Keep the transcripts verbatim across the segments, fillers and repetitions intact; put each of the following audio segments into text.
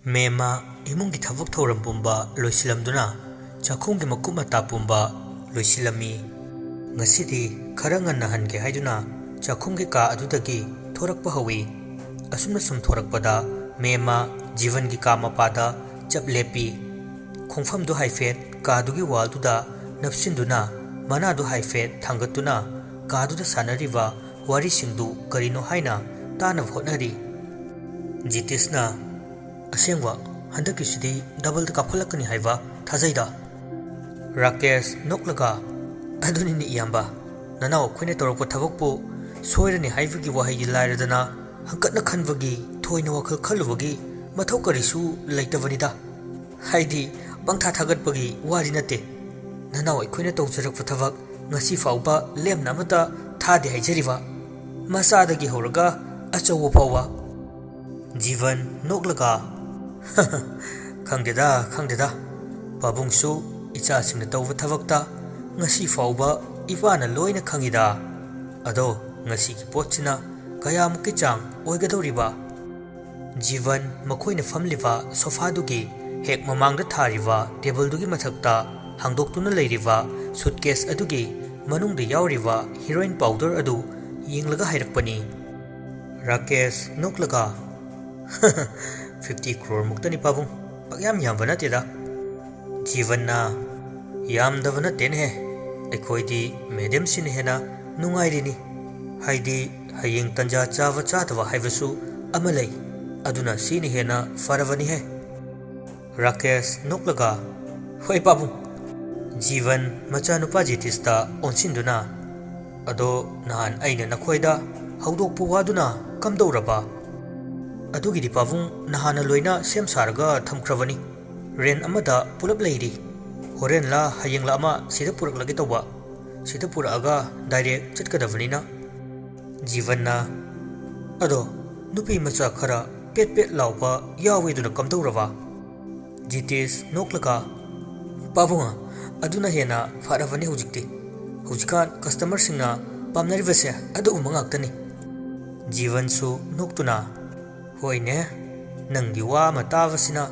ꯃꯦꯝꯃ ꯏꯃꯨꯡꯒꯤ ꯊꯕꯛ ꯊꯧꯔꯝ ꯄꯨꯝꯕ ꯂꯣꯏꯁꯤꯜꯂꯝꯗꯨꯅ ꯆꯥꯛꯈꯨꯝꯒꯤ ꯃꯀꯨꯞ ꯃꯇꯥ ꯄꯨꯝꯕ ꯂꯣꯏꯁꯤꯜꯂꯝꯃꯤ꯫ ꯉꯁꯤꯗꯤ ꯈꯔ ꯉꯟꯅ ꯍꯟꯒꯦ ꯍꯥꯏꯗꯨꯅ ꯆꯥꯛꯈꯨꯝꯒꯤ ꯀꯥ ꯑꯗꯨꯗꯒꯤ ꯊꯣꯔꯛꯄ ꯍꯧꯏ꯫ ꯑꯁꯨꯝꯅ ꯁꯨꯝ ꯊꯣꯔꯛꯄꯗ ꯃꯦꯝꯃ ꯖꯤꯕꯟꯒꯤ ꯀꯥ ꯃꯄꯥꯗ ꯆꯞ ꯂꯦꯞꯄꯤ꯫ ꯈꯣꯡꯐꯝꯗꯨ ꯍꯥꯏꯐꯦꯠ ꯀꯥꯗꯨꯒꯤ ꯋꯥꯜꯗꯨꯗ ꯅꯞꯁꯤꯟꯗꯨꯅ ꯃꯅꯥꯗꯨ ꯍꯥꯏꯐꯦꯠ ꯊꯥꯡꯒꯠꯇꯨꯅ ꯀꯥꯗꯨꯗ ꯁꯥꯟꯅꯔꯤꯕ ꯋꯥꯔꯤꯁꯤꯡꯗꯨ ꯀꯔꯤꯅꯣ ꯍꯥꯏꯅ ꯇꯥꯅꯕ ꯍꯣꯠꯅꯔꯤ꯫ ꯖꯤꯇꯤꯁꯅ, "ꯑꯁꯦꯡꯕ, ꯍꯟꯗꯛꯀꯤꯁꯤꯗꯤ ꯗꯕꯜꯗ ꯀꯥꯞꯈꯠꯂꯛꯀꯅꯤ ꯍꯥꯏꯕ ꯊꯥꯖꯩꯗ꯫" ꯔꯥꯀꯦꯁ ꯅꯣꯛꯂꯒ, "ꯑꯗꯨꯅꯤꯅꯦ ꯏꯌꯥꯝꯕ, ꯅꯅꯥꯎ ꯑꯩꯈꯣꯏꯅ ꯇꯧꯔꯛꯄ ꯊꯕꯛꯄꯨ ꯁꯣꯏꯔꯅꯤ ꯍꯥꯏꯕꯒꯤ ꯋꯥꯍꯩꯗꯤ ꯂꯥꯏꯔꯗꯅ, ꯍꯪꯀꯠꯅ ꯈꯟꯕꯒꯤ, ꯊꯣꯏꯅ ꯋꯥꯈꯜ ꯈꯜꯂꯨꯕꯒꯤ ꯃꯊꯧ ꯀꯔꯤꯁꯨ ꯂꯩꯇꯕꯅꯤꯗ꯫ ꯍꯥꯏꯗꯤ, ꯄꯪꯊꯥ ꯊꯥꯒꯠꯄꯒꯤ ꯋꯥꯗꯤ ꯅꯠꯇꯦ꯫ ꯅꯅꯥꯎ ꯑꯩꯈꯣꯏꯅ ꯇꯧꯖꯔꯛꯄ ꯊꯕꯛ ꯉꯁꯤ ꯐꯥꯎꯕ ꯂꯦꯝꯅ ꯑꯃꯠꯇ ꯊꯥꯗꯦ ꯍꯥꯏꯖꯔꯤꯕ, ꯃꯆꯥꯗꯒꯤ ꯍꯧꯔꯒ ꯑꯆꯧꯕ ꯐꯥꯎꯕ꯫" ꯖꯤꯕꯟ ꯅꯣꯛꯂꯒ, "ꯈꯪꯗꯦꯗ, ꯈꯪꯗꯦꯗ꯫ ꯄꯥꯕꯨꯡꯁꯨ ꯏꯆꯥꯁꯤꯡꯅ ꯇꯧꯕ ꯊꯕꯛꯇ ꯉꯁꯤ ꯐꯥꯎꯕ ꯏꯄꯥꯅ ꯂꯣꯏꯅ ꯈꯪꯉꯤꯗ꯫ ꯑꯗꯣ ꯉꯁꯤꯒꯤ ꯄꯣꯠꯁꯤꯅ ꯀꯌꯥꯃꯨꯛꯀꯤ ꯆꯥꯡ ꯑꯣꯏꯒꯗꯧꯔꯤꯕ?" ꯖꯤꯕꯟ ꯃꯈꯣꯏꯅ ꯐꯝꯂꯤꯕ ꯁꯣꯐꯥꯗꯨꯒꯤ ꯍꯦꯛ ꯃꯃꯥꯡꯗ ꯊꯥꯔꯤꯕ ꯇꯦꯕꯜꯗꯨꯒꯤ ꯃꯊꯛꯇ ꯍꯥꯡꯗꯣꯛꯇꯨꯅ ꯂꯩꯔꯤꯕ ꯁꯨꯠꯀꯦꯁ ꯑꯗꯨꯒꯤ ꯃꯅꯨꯡꯗ ꯌꯥꯎꯔꯤꯕ ꯍꯤꯔꯣꯏꯟ ꯄꯥꯎꯗꯔ ꯑꯗꯨ ꯌꯦꯡꯂꯒ ꯍꯥꯏꯔꯛꯄꯅꯤ꯫ ꯔꯥꯀꯦꯁ ꯅꯣꯛꯂꯒ, "ꯐꯤꯐꯇꯤ ꯀ꯭ꯔꯣꯔ ꯃꯨꯛꯇꯅꯤ ꯄꯥꯕꯨꯡ, ꯄꯛꯌꯥꯝ ꯌꯥꯝꯕ ꯅꯠꯇꯦꯗ꯫" ꯖꯤꯕꯟꯅ, "ꯌꯥꯝꯗꯕ ꯅꯠꯇꯦꯅꯦꯍꯦ, ꯑꯩꯈꯣꯏꯗꯤ ꯃꯦꯗꯝꯁꯤꯅ ꯍꯦꯟꯅ ꯅꯨꯡꯉꯥꯏꯔꯤꯅꯤ꯫ ꯍꯥꯏꯗꯤ, ꯍꯌꯦꯡ ꯇꯟꯖꯥ ꯆꯥꯕ ꯆꯥꯗꯕ ꯍꯥꯏꯕꯁꯨ ꯑꯃ ꯂꯩ, ꯑꯗꯨꯅ ꯁꯤꯅ ꯍꯦꯟꯅ ꯐꯔꯕꯅꯤꯍꯦ꯫" ꯔꯥꯀꯦꯁ ꯅꯣꯛꯂꯒ, "ꯍꯣꯏ ꯄꯥꯕꯨꯡ꯫" ꯖꯤꯕꯟ ꯃꯆꯥꯅꯨꯄꯥ ꯖꯤꯇꯤꯁꯇ ꯑꯣꯟꯁꯤꯟꯗꯨꯅ, "ꯑꯗꯣ ꯅꯍꯥꯟ ꯑꯩꯅ ꯅꯈꯣꯏꯗ ꯍꯧꯗꯣꯛꯄ ꯋꯥꯗꯨꯅ ꯀꯝꯗꯧꯔꯕ?" "ꯑꯗꯨꯒꯤꯗꯤ ꯄꯥꯕꯨꯡ ꯅꯍꯥꯟꯅ ꯂꯣꯏꯅ ꯁꯦꯝ ꯁꯥꯔꯒ ꯊꯝꯈ꯭ꯔꯕꯅꯤ꯫ ꯔꯦꯟ ꯑꯃꯗ ꯄꯨꯂꯞ ꯂꯩꯔꯤ꯫ ꯍꯣꯔꯦꯟꯂ ꯍꯌꯦꯡꯂ ꯑꯃ ꯁꯤꯗ ꯄꯨꯔꯛꯂꯒꯦ ꯇꯧꯕ꯫ ꯁꯤꯗ ꯄꯨꯔꯛꯑꯒ ꯗꯥꯏꯔꯦꯛ ꯆꯠꯀꯗꯕꯅꯤꯅ꯫" ꯖꯤꯕꯟꯅ, "ꯑꯗꯣ ꯅꯨꯄꯤ ꯃꯆꯥ ꯈꯔ ꯄꯦꯠ ꯄꯦꯠ ꯂꯥꯎꯕ ꯌꯥꯎꯏꯗꯨꯅ ꯀꯝꯗꯧꯔꯕ? ꯖꯤꯇꯦꯁ ꯅꯣꯛꯂꯒ, "ꯄꯥꯕꯨꯡ, ꯑꯗꯨꯅ ꯍꯦꯟꯅ ꯐꯔꯕꯅꯤ ꯍꯧꯖꯤꯛꯇꯤ꯫ ꯍꯧꯖꯤꯛꯀꯥꯟ ꯀꯁꯇꯃꯔꯁꯤꯡꯅ ꯄꯥꯝꯅꯔꯤꯕꯁꯦ ꯑꯗꯨꯒꯨꯝꯕ ꯉꯥꯛꯇꯅꯤ꯫" ꯖꯤꯕꯟꯁꯨ ꯅꯣꯛꯇꯨꯅ, "ꯍꯣꯏꯅꯦ, ꯅꯪꯒꯤ ꯋꯥ ꯑꯃ ꯇꯥꯕꯁꯤꯅ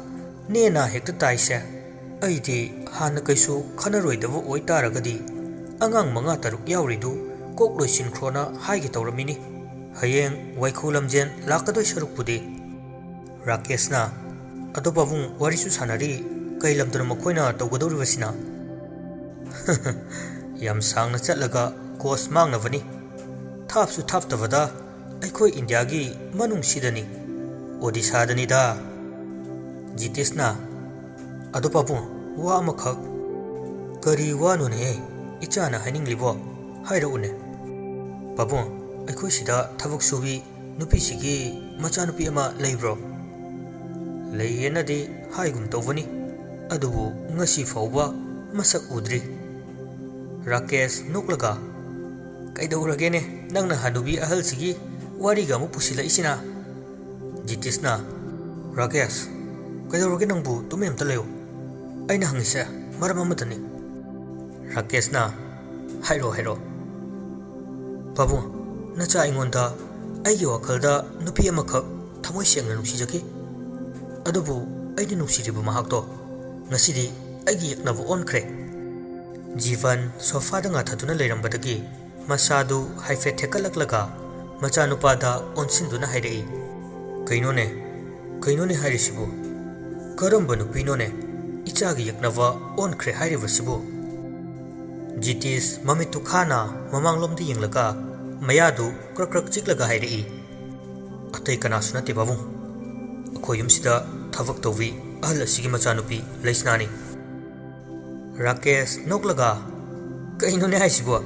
ꯅꯦꯅꯥ ꯍꯦꯛꯇ ꯇꯥꯏꯁꯦ꯫ ꯑꯩꯗꯤ ꯍꯥꯟꯅ ꯀꯩꯁꯨ ꯈꯟꯅꯔꯣꯏꯗꯕ ꯑꯣꯏꯇꯥꯔꯒꯗꯤ ꯑꯉꯥꯡ ꯃꯉꯥ ꯇꯔꯨꯛ ꯌꯥꯎꯔꯤꯗꯨ ꯀꯣꯛ ꯂꯣꯏꯁꯤꯟꯈ꯭ꯔꯣꯅ ꯍꯥꯏꯒꯦ ꯇꯧꯔꯝꯃꯤꯅꯤ꯫ ꯍꯌꯦꯡ ꯋꯥꯏꯈꯨ ꯂꯝꯖꯦꯟ ꯂꯥꯛꯀꯗꯣꯏ ꯁꯔꯨꯛꯄꯨꯗꯤ꯫" ꯔꯥꯀꯦꯁꯅ, "ꯑꯗꯣ ꯄꯥꯕꯨꯡ, ꯋꯥꯔꯤꯁꯨ ꯁꯥꯟꯅꯔꯤ, ꯀꯩ ꯂꯝꯗꯅꯣ ꯃꯈꯣꯏꯅ ꯇꯧꯒꯗꯧꯔꯤꯕꯁꯤꯅ?" "ꯌꯥꯝ ꯁꯥꯡꯅ ꯆꯠꯂꯒ ꯀꯣꯁ ꯃꯥꯡꯅꯕꯅꯤ꯫ ꯊꯥꯞꯁꯨ ꯊꯥꯞꯇꯕꯗ ꯑꯩꯈꯣꯏ ꯏꯟꯗꯤꯌꯥꯒꯤ ꯃꯅꯨꯡꯁꯤꯗꯅꯤ, ꯑꯣꯗꯤꯁꯥꯗꯅꯤꯗ꯫" ꯖꯤꯇꯦꯁꯅ, "ꯑꯗꯣ ꯄꯥꯕꯨꯡ, ꯋꯥ ꯑꯃꯈꯛ꯫" "ꯀꯔꯤ ꯋꯥꯅꯣꯅꯦ ꯏꯆꯥꯅ ꯍꯥꯏꯅꯤꯡꯂꯤꯕꯣ? ꯍꯥꯏꯔꯛꯎꯅꯦ꯫" "ꯄꯥꯕꯨꯡ, ꯑꯩꯈꯣꯏ ꯁꯤꯗ ꯊꯕꯛ ꯁꯨꯕꯤ ꯅꯨꯄꯤꯁꯤꯒꯤ ꯃꯆꯥꯅꯨꯄꯤ ꯑꯃ ꯂꯩꯕ꯭ꯔꯣ?" "ꯂꯩꯌꯦꯅꯗꯤ ꯍꯥꯏꯒꯨꯝ ꯇꯧꯕꯅꯤ, ꯑꯗꯨꯕꯨ ꯉꯁꯤ ꯐꯥꯎꯕ ꯃꯁꯛ ꯎꯗ꯭ꯔꯤ꯫" ꯔꯥꯀꯦꯁ ꯅꯣꯛꯂꯒ, "ꯀꯩꯗꯧꯔꯒꯦꯅꯦ, ꯅꯪꯅ ꯍꯅꯨꯕꯤ ꯑꯍꯜꯁꯤꯒꯤ ꯋꯥꯔꯤꯒ ꯑꯃꯨꯛ ꯄꯨꯁꯤꯜꯂꯛꯏꯁꯤꯅ?" ꯖꯤꯇꯦꯁꯅ, "ꯔꯥꯀꯦꯁ, ꯀꯩꯗꯧꯔꯒꯦ ꯅꯪꯕꯨ? ꯇꯨꯃꯤꯟ ꯑꯝꯇ ꯂꯩꯌꯨ꯫ ꯑꯩꯅ ꯍꯪꯉꯤꯁꯦ ꯃꯔꯝ ꯑꯃꯇꯅꯤ꯫" ꯔꯥꯀꯦꯁꯅ, "ꯍꯥꯏꯔꯣ, ꯍꯥꯏꯔꯣ꯫" "ꯄꯥꯕꯨꯡ, ꯅꯆꯥ ꯑꯩꯉꯣꯟꯗ ꯑꯩꯒꯤ ꯋꯥꯈꯜꯗ ꯅꯨꯄꯤ ꯑꯃꯈꯛ ꯊꯃꯣꯏ ꯁꯦꯡꯅ ꯅꯨꯡꯁꯤꯖꯈꯤ꯫ ꯑꯗꯨꯕꯨ ꯑꯩꯅ ꯅꯨꯡꯁꯤꯔꯤꯕ ꯃꯍꯥꯛꯇꯣ ꯉꯁꯤꯗꯤ ꯑꯩꯒꯤ ꯌꯦꯛꯅꯕ ꯑꯣꯟꯈ꯭ꯔꯦ꯫" ꯖꯤꯕꯟ ꯁꯣꯐꯥꯗ ꯉꯥꯊꯗꯨꯅ ꯂꯩꯔꯝꯕꯗꯒꯤ ꯃꯁꯥꯗꯨ ꯍꯥꯏꯐꯦꯠ ꯊꯦꯛꯀꯠꯂꯛꯂꯒ ꯃꯆꯥꯅꯨꯄꯥꯗ ꯑꯣꯟꯁꯤꯟꯗꯨꯅ ꯍꯥꯏꯔꯛꯏ, "ꯀꯩꯅꯣꯅꯦ? ꯀꯩꯅꯣꯅꯦ ꯍꯥꯏꯔꯤꯁꯤꯕꯨ? ꯀꯔꯝꯕ ꯅꯨꯄꯤꯅꯣꯅꯦ ꯏꯆꯥꯒꯤ ꯌꯦꯛꯅꯕ ꯑꯣꯟꯈ꯭ꯔꯦ ꯍꯥꯏꯔꯤꯕꯁꯤꯕꯨ?" ꯖꯤꯇꯦꯁ ꯃꯃꯤꯠꯇꯨ ꯈꯥꯅ ꯃꯃꯥꯡꯂꯣꯝꯗ ꯌꯦꯡꯂꯒ ꯃꯌꯥꯗꯨ ꯀ꯭ꯔꯛ ꯀ꯭ꯔꯛ ꯆꯤꯛꯂꯒ ꯍꯥꯏꯔꯛꯏ, "ꯑꯇꯩ ꯀꯅꯥꯁꯨ ꯅꯠꯇꯦ ꯄꯥꯕꯨꯡ, ꯑꯩꯈꯣꯏ ꯌꯨꯝꯁꯤꯗ ꯊꯕꯛ ꯇꯧꯕꯤ ꯑꯍꯜ ꯑꯁꯤꯒꯤ ꯃꯆꯥꯅꯨꯄꯤ ꯂꯩꯁꯅꯥꯅꯤ꯫" ꯔꯥꯀꯦꯁ ꯅꯣꯛꯂꯒ, "ꯀꯩꯅꯣꯅꯦ ꯍꯥꯏꯁꯤꯕꯣ?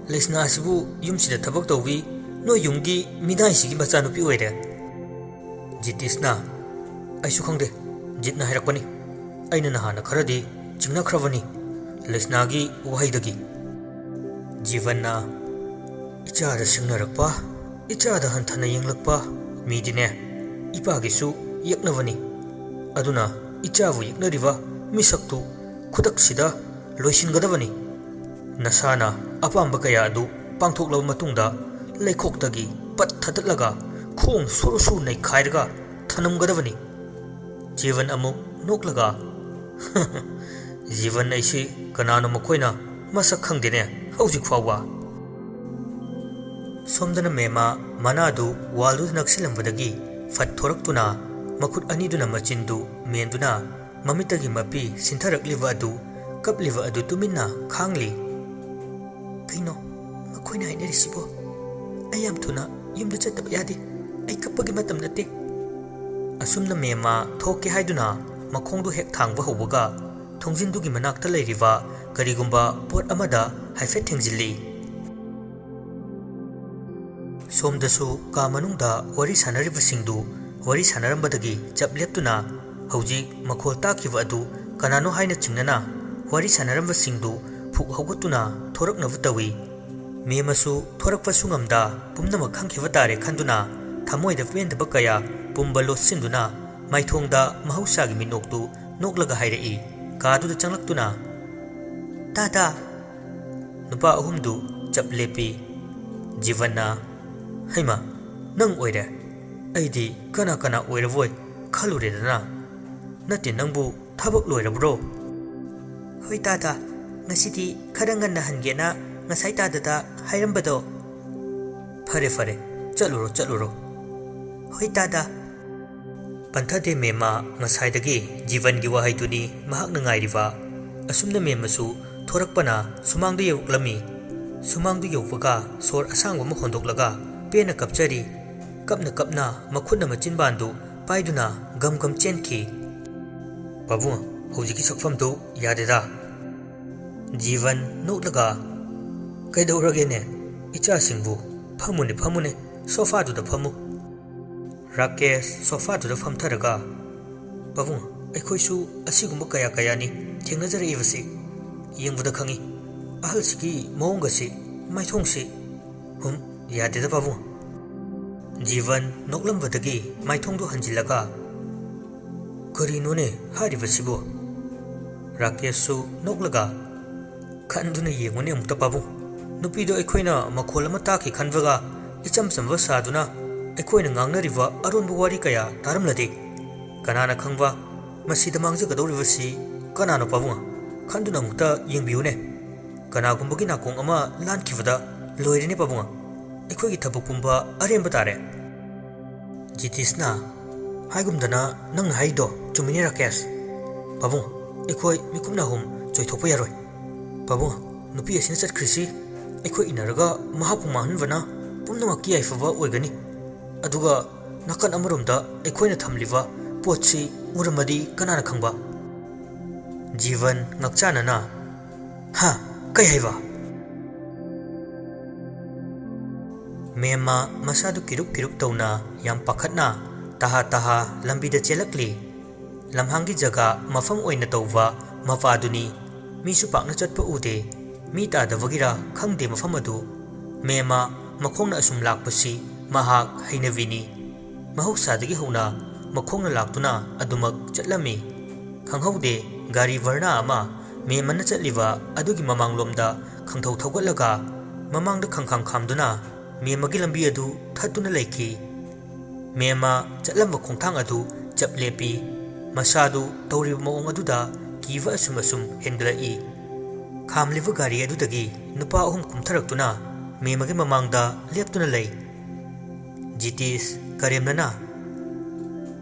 ꯂꯩꯁꯅꯥ ꯑꯁꯤꯕꯨ ꯌꯨꯝꯁꯤꯗ ꯊꯕꯛ ꯇꯧꯕꯤ ꯅꯣꯏ ꯌꯨꯝꯒꯤ ꯃꯤꯅꯥꯏꯁꯤꯒꯤ ꯃꯆꯥꯅꯨꯄꯤ ꯑꯣꯏꯔꯦ?" ꯖꯤꯇꯦꯁꯅ, "ꯑꯩꯁꯨ ꯈꯪꯗꯦ, ꯖꯤꯠꯅ ꯍꯥꯏꯔꯛꯄꯅꯤ꯫ ꯑꯩꯅ ꯅꯍꯥꯟꯅ ꯈꯔꯗꯤ ꯆꯤꯡꯅꯈ꯭ꯔꯕꯅꯤ ꯂꯩꯁꯅꯥꯒꯤ ꯋꯥꯍꯩꯗꯒꯤ꯫" ꯖꯤꯕꯟꯅ, "ꯏꯆꯥꯗ ꯁꯤꯡꯅꯔꯛꯄ, ꯏꯆꯥꯗ ꯍꯟꯊꯅ ꯌꯦꯡꯂꯛꯄ ꯃꯤꯗꯤꯅꯦ, ꯏꯄꯥꯒꯤꯁꯨ ꯌꯦꯛꯅꯕꯅꯤ꯫ ꯑꯗꯨꯅ ꯏꯆꯥꯕꯨ ꯌꯦꯛꯅꯔꯤꯕ ꯃꯤꯁꯛꯇꯨ ꯈꯨꯗꯛꯁꯤꯗ ꯂꯣꯏꯁꯤꯟꯒꯗꯕꯅꯤ꯫ ꯅꯁꯥꯅ ꯑꯄꯥꯝꯕ ꯀꯌꯥ ꯑꯗꯨ ꯄꯥꯡꯊꯣꯛꯂꯕ ꯃꯇꯨꯡꯗ ꯂꯩꯈꯣꯛꯇꯒꯤ ꯄꯠ ꯊꯥꯗꯠꯂꯒ ꯈꯣꯡ ꯁꯨꯔꯨ ꯁꯨꯔꯨ ꯅꯩꯈꯥꯏꯔꯒ ꯊꯅꯝꯒꯗꯕꯅꯤ꯫ ꯖꯤꯕꯟ ꯑꯃꯨꯛ ꯅꯣꯛꯂꯒ, "ꯖꯤꯕꯟ ꯑꯩꯁꯤ ꯀꯅꯥꯅꯣ ꯃꯈꯣꯏꯅ ꯃꯁꯛ ꯈꯪꯗꯦꯅꯦ ꯍꯧꯖꯤꯛ ꯐꯥꯎꯕ"꯫ ꯁꯣꯝꯗꯅ ꯃꯦꯃꯥ ꯃꯅꯥꯗꯨ ꯋꯥꯜꯗꯨꯗ ꯅꯛꯁꯤꯜꯂꯝꯕꯗꯒꯤ ꯐꯠ ꯊꯣꯔꯛꯇꯨꯅ ꯃꯈꯨꯠ ꯑꯅꯤꯗꯨꯅ ꯃꯆꯤꯟꯗꯨ ꯃꯦꯟꯗꯨꯅ ꯃꯃꯤꯠꯇꯒꯤ ꯃꯄꯤ ꯁꯤꯟꯊꯔꯛꯂꯤꯕ ꯑꯗꯨ, ꯀꯞꯂꯤꯕ ꯑꯗꯨ ꯇꯨꯃꯤꯟꯅ ꯈꯥꯡꯂꯤ꯫ "ꯀꯩꯅꯣ? ꯃꯈꯣꯏꯅ ꯍꯥꯏꯅꯔꯤꯁꯤꯕꯣ? ꯑꯩ ꯌꯥꯝ ꯊꯨꯅ ꯌꯨꯝꯗ ꯆꯠꯇꯕ ꯌꯥꯗꯦ꯫ ꯑꯩ ꯀꯞꯄꯒꯤ ꯃꯇꯝ ꯅꯠꯇꯦ"꯫ ꯑꯁꯨꯝꯅ ꯃꯦꯃꯥ ꯊꯣꯛꯀꯦ ꯍꯥꯏꯗꯨꯅ ꯃꯈꯣꯡꯗꯨ ꯍꯦꯛ ꯊꯥꯡꯕ ꯍꯧꯕꯒ ꯊꯣꯡꯖꯤꯟꯗꯨꯒꯤ ꯃꯅꯥꯛꯇ ꯂꯩꯔꯤꯕ ꯀꯔꯤꯒꯨꯝꯕ ꯄꯣꯠ ꯑꯃꯗ ꯍꯥꯏꯐꯦꯠ ꯊꯦꯡꯖꯤꯜꯂꯤ꯫ ꯁꯣꯝꯗꯁꯨ ꯀꯥ ꯃꯅꯨꯡꯗ ꯋꯥꯔꯤ ꯁꯥꯟꯅꯔꯤꯕꯁꯤꯡꯗꯨ ꯋꯥꯔꯤ ꯁꯥꯟꯅꯔꯝꯕꯗꯒꯤ ꯆꯞ ꯂꯦꯞꯇꯨꯅ ꯍꯧꯖꯤꯛ ꯃꯈꯣꯜ ꯇꯥꯈꯤꯕ ꯑꯗꯨ ꯀꯅꯥꯅꯣ ꯍꯥꯏꯅ ꯆꯤꯡꯅꯅ ꯋꯥꯔꯤ ꯁꯥꯟꯅꯔꯝꯕꯁꯤꯡꯗꯨ ꯐꯨꯛ ꯍꯧꯒꯠꯇꯨꯅ ꯊꯣꯔꯛꯅꯕ ꯇꯧꯏ꯫ ꯃꯦꯃꯁꯨ ꯊꯣꯔꯛꯄꯁꯨ ꯉꯝꯗ ꯄꯨꯝꯅꯃꯛ ꯈꯪꯈꯤꯕ ꯇꯥꯔꯦ ꯈꯟꯗꯨꯅ ꯊꯃꯣꯏꯗ ꯄꯦꯟꯗꯕ ꯀꯌꯥ ꯄꯨꯝꯕ ꯂꯣꯠꯁꯤꯟꯗꯨꯅ ꯃꯥꯏꯊꯣꯡꯗ ꯃꯍꯧꯁꯥꯒꯤ ꯃꯤꯅꯣꯛꯇꯨ ꯅꯣꯛꯂꯒ ꯍꯥꯏꯔꯛꯏ꯫ ꯀꯥꯗꯨꯗ ꯆꯪꯂꯛꯇꯨꯅ, "ꯇꯥ ꯇꯥ!" ꯅꯨꯄꯥ ꯑꯍꯨꯝꯗꯨ ꯆꯞ ꯂꯦꯞꯄꯤ꯫ ꯖꯤꯕꯟꯅ, "ꯍꯩꯃ, ꯅꯪ ꯑꯣꯏꯔꯦ? ꯑꯩꯗꯤ ꯀꯅꯥ ꯀꯅꯥ ꯑꯣꯏꯔꯕꯣꯏ ꯈꯜꯂꯨꯔꯦꯗꯅ꯫ ꯅꯠꯇꯦ, ꯅꯪꯕꯨ ꯊꯕꯛ ꯂꯣꯏꯔꯕ꯭ꯔꯣ?" "ꯍꯣꯏ ꯇꯥꯗ, ꯉꯁꯤꯗꯤ ꯈꯔ ꯉꯟꯅ ꯍꯟꯒꯦꯅ ꯉꯁꯥꯏ ꯇꯥꯗꯗ ꯍꯥꯏꯔꯝꯕꯗꯣ"꯫ "ꯐꯔꯦ ꯐꯔꯦ, ꯆꯠꯂꯨꯔꯣ ꯆꯠꯂꯨꯔꯣ"꯫ "ꯍꯣꯏ ꯇꯥꯗ"꯫ ꯄꯟꯊꯗꯦ ꯃꯦꯃꯥ ꯉꯁꯥꯏꯗꯒꯤ ꯖꯤꯕꯟꯒꯤ ꯋꯥꯍꯩꯗꯨꯅꯤ ꯃꯍꯥꯛꯅ ꯉꯥꯏꯔꯤꯕ꯫ ꯑꯁꯨꯝꯅ ꯃꯦꯃꯁꯨ ꯊꯣꯔꯛꯄꯅ ꯁꯨꯃꯥꯡꯗ ꯌꯧꯔꯛꯂꯝꯃꯤ꯫ ꯁꯨꯃꯥꯡꯗꯨ ꯌꯧꯕꯒ ꯁꯣꯔ ꯑꯁꯥꯡꯕ ꯑꯃ ꯍꯣꯟꯗꯣꯛꯂꯒ ꯄꯦꯟꯅ ꯀꯞꯆꯔꯤ꯫ ꯀꯞꯅ ꯀꯞꯅ ꯃꯈꯨꯠꯅ ꯃꯆꯤꯟꯕꯥꯟꯗꯨ ꯄꯥꯏꯗꯨꯅ ꯒꯝ ꯒꯝ ꯆꯦꯟꯈꯤ꯫ "ꯄꯥꯕꯨꯡ, ꯍꯧꯖꯤꯛꯀꯤ ꯁꯛꯐꯝꯗꯨ ꯌꯥꯗꯦꯗ"꯫ ꯖꯤꯕꯟ ꯅꯣꯛꯂꯒ, "ꯀꯩꯗꯧꯔꯒꯦꯅꯦ? ꯏꯆꯥꯁꯤꯡꯕꯨ ꯐꯝꯃꯨꯅꯦ, ꯐꯝꯃꯨꯅꯦ, ꯁꯣꯐꯥꯗꯨꯗ ꯐꯝꯃꯨ"꯫ ꯔꯥꯀꯦꯁ ꯁꯣꯐꯥꯗꯨꯗ ꯐꯝꯊꯔꯒ, "ꯄꯥꯕꯨꯡ, ꯑꯩꯈꯣꯏꯁꯨ ꯑꯁꯤꯒꯨꯝꯕ ꯀꯌꯥ ꯀꯌꯥꯅꯤ ꯊꯦꯡꯅꯖꯔꯛꯏꯕꯁꯤ꯫ ꯌꯦꯡꯕꯗ ꯈꯪꯏ꯫ ꯑꯍꯜꯁꯤꯒꯤ ꯃꯑꯣꯡꯒꯁꯤ, ꯃꯥꯏꯊꯣꯡꯁꯤ꯫ ꯍꯨꯝ, ꯌꯥꯗꯦꯗ ꯄꯥꯕꯨꯡ"꯫ ꯖꯤꯕꯟ ꯅꯣꯛꯂꯝꯕꯗꯒꯤ ꯃꯥꯏꯊꯣꯡꯗꯨ ꯍꯟꯖꯤꯜꯂꯒ, "ꯀꯔꯤꯅꯣꯅꯦ ꯍꯥꯏꯔꯤꯕꯁꯤꯕꯨ?" ꯔꯥꯀꯦꯁꯁꯨ ꯅꯣꯛꯂꯒ, "ꯈꯟꯗꯨꯅ ꯌꯦꯡꯉꯨꯅꯦ ꯑꯃꯨꯛꯇ, ꯄꯥꯕꯨꯡ꯫ ꯅꯨꯄꯤꯗꯣ ꯑꯩꯈꯣꯏꯅ ꯃꯈꯣꯜ ꯑꯃ ꯇꯥꯈꯤ ꯈꯟꯕꯒ ꯏꯆꯝ ꯆꯝꯕ ꯁꯥꯗꯨꯅ ꯑꯩꯈꯣꯏꯅ ꯉꯥꯡꯅꯔꯤꯕ ꯑꯔꯣꯟꯕ ꯋꯥꯔꯤ ꯀꯌꯥ ꯇꯥꯔꯝꯂꯗꯤ? ꯀꯅꯥꯅ ꯈꯪꯕ, ꯃꯁꯤꯗ ꯃꯥꯡꯖꯒꯗꯧꯔꯤꯕꯁꯤ ꯀꯅꯥꯅꯣ, ꯄꯥꯕꯨꯡ? ꯈꯟꯗꯨꯅ ꯑꯃꯨꯛꯇ ꯌꯦꯡꯕꯤꯌꯨꯅꯦ꯫ ꯀꯅꯥꯒꯨꯝꯕꯒꯤ ꯅꯥꯀꯣꯡ ꯑꯃ ꯂꯥꯟꯈꯤꯕꯗ ꯂꯣꯏꯔꯦꯅꯦ, ꯄꯥꯕꯨꯡ꯫ ꯑꯩꯈꯣꯏꯒꯤ ꯊꯕꯛ ꯄꯨꯝꯕ ꯑꯔꯦꯝꯕ ꯇꯥꯔꯦ꯫" ꯖꯤꯇꯤꯁꯅ, "ꯍꯥꯏꯒꯨꯝꯗꯅ ꯅꯪꯅ ꯍꯥꯏꯔꯤꯗꯣ ꯆꯨꯝꯃꯤꯅꯦ ꯔꯥꯀꯦꯁ꯫ ꯄꯥꯕꯨꯡ, ꯑꯩꯈꯣꯏ ꯃꯤꯀꯨꯞ ꯅꯥꯍꯨꯝ ꯆꯣꯏꯊꯣꯛꯄ ꯌꯥꯔꯣꯏ꯫ ꯄꯥꯕꯨꯡ, ꯅꯨꯄꯤ ꯑꯁꯤꯅ ꯆꯠꯈ꯭ꯔꯤꯁꯤ ꯑꯩꯈꯣꯏ ꯏꯟꯅꯔꯒ ꯃꯍꯥꯛꯄꯨ ꯃꯥꯡꯍꯟꯕꯅ ꯄꯨꯝꯅꯃꯛꯀꯤ ꯌꯥꯏꯐꯕ ꯑꯣꯏꯒꯅꯤ꯫ ꯑꯗꯨꯒ ꯅꯥꯀꯟ ꯑꯃꯔꯣꯝꯗ ꯑꯩꯈꯣꯏꯅ ꯊꯝꯂꯤꯕ ꯄꯣꯠꯁꯤ ꯎꯔꯝꯃꯗꯤ ꯀꯅꯥꯅ ꯈꯪꯕ?" ꯖꯤꯕꯟ ꯉꯛꯆꯥꯅꯅ, "ꯍꯥ? ꯀꯩ ꯍꯥꯏꯕ?" ꯃꯦꯝꯃ ꯃꯁꯥꯗꯨ ꯀꯤꯔꯨꯞ ꯀꯤꯔꯨꯞ ꯇꯧꯅ, ꯌꯥꯝ ꯄꯥꯈꯠꯅ ꯇꯍꯥ ꯇꯍꯥ ꯂꯝꯕꯤꯗ ꯆꯦꯜꯂꯛꯂꯤ꯫ ꯂꯝꯍꯥꯡꯒꯤ ꯖꯒꯥ ꯃꯐꯝ ꯑꯣꯏꯅ ꯇꯧꯕ ꯃꯄꯥꯗꯨꯅꯤ꯫ ꯃꯤꯁꯨ ꯄꯥꯛꯅ ꯆꯠꯄ ꯎꯗꯦ꯫ ꯃꯤ ꯇꯥꯗꯕꯒꯤꯔ ꯈꯪꯗꯦ ꯃꯐꯝ ꯑꯗꯨ꯫ ꯃꯦꯝꯃ ꯃꯈꯣꯡꯅ ꯑꯁꯨꯝ ꯂꯥꯛꯄꯁꯤ ꯃꯍꯥꯛ ꯍꯩꯅꯕꯤꯅꯤ꯫ ꯃꯍꯧꯁꯥꯗꯒꯤ ꯍꯧꯅ ꯃꯈꯣꯡꯅ ꯂꯥꯛꯇꯨꯅ ꯑꯗꯨꯃꯛ ꯆꯠꯂꯝꯃꯤ꯫ ꯈꯪꯍꯧꯗꯦ, ꯒꯥꯔꯤ ꯚꯔꯅꯥ ꯑꯃ ꯃꯦꯝꯃꯅ ꯆꯠꯂꯤꯕ ꯑꯗꯨꯒꯤ ꯃꯃꯥꯡꯂꯣꯝꯗ ꯈꯪꯊꯧ ꯊꯧꯒꯠꯂꯒ ꯃꯃꯥꯡꯗ ꯈꯪꯈꯥꯝ ꯈꯥꯝꯗꯨꯅ ꯃꯦꯝꯃꯒꯤ ꯂꯝꯕꯤ ꯑꯗꯨ ꯊꯠꯇꯨꯅ ꯂꯩꯈꯤ꯫ ꯃꯦꯝꯃ ꯆꯠꯂꯝꯕ ꯈꯣꯡꯊꯥꯡ ꯑꯗꯨ ꯆꯞ ꯂꯦꯞꯄꯤ꯫ ꯃꯁꯥꯗꯨ ꯇꯧꯔꯤꯕ ꯃꯑꯣꯡ ꯑꯗꯨꯗ ꯀꯤꯕ ꯑꯁꯨꯝ ꯑꯁꯨꯝ ꯍꯦꯟꯒꯠꯂꯛꯏ꯫ ꯈꯥꯝꯂꯤꯕ ꯒꯥꯔꯤ ꯑꯗꯨꯗꯒꯤ ꯅꯨꯄꯥ ꯑꯍꯨꯝ ꯀꯨꯝꯊꯔꯛꯇꯨꯅ ꯃꯦꯝꯃꯒꯤ ꯃꯃꯥꯡꯗ ꯂꯦꯞꯇꯨꯅ ꯂꯩ꯫ ꯖꯤꯇꯤꯁ ꯀꯔꯦꯝꯅꯅ,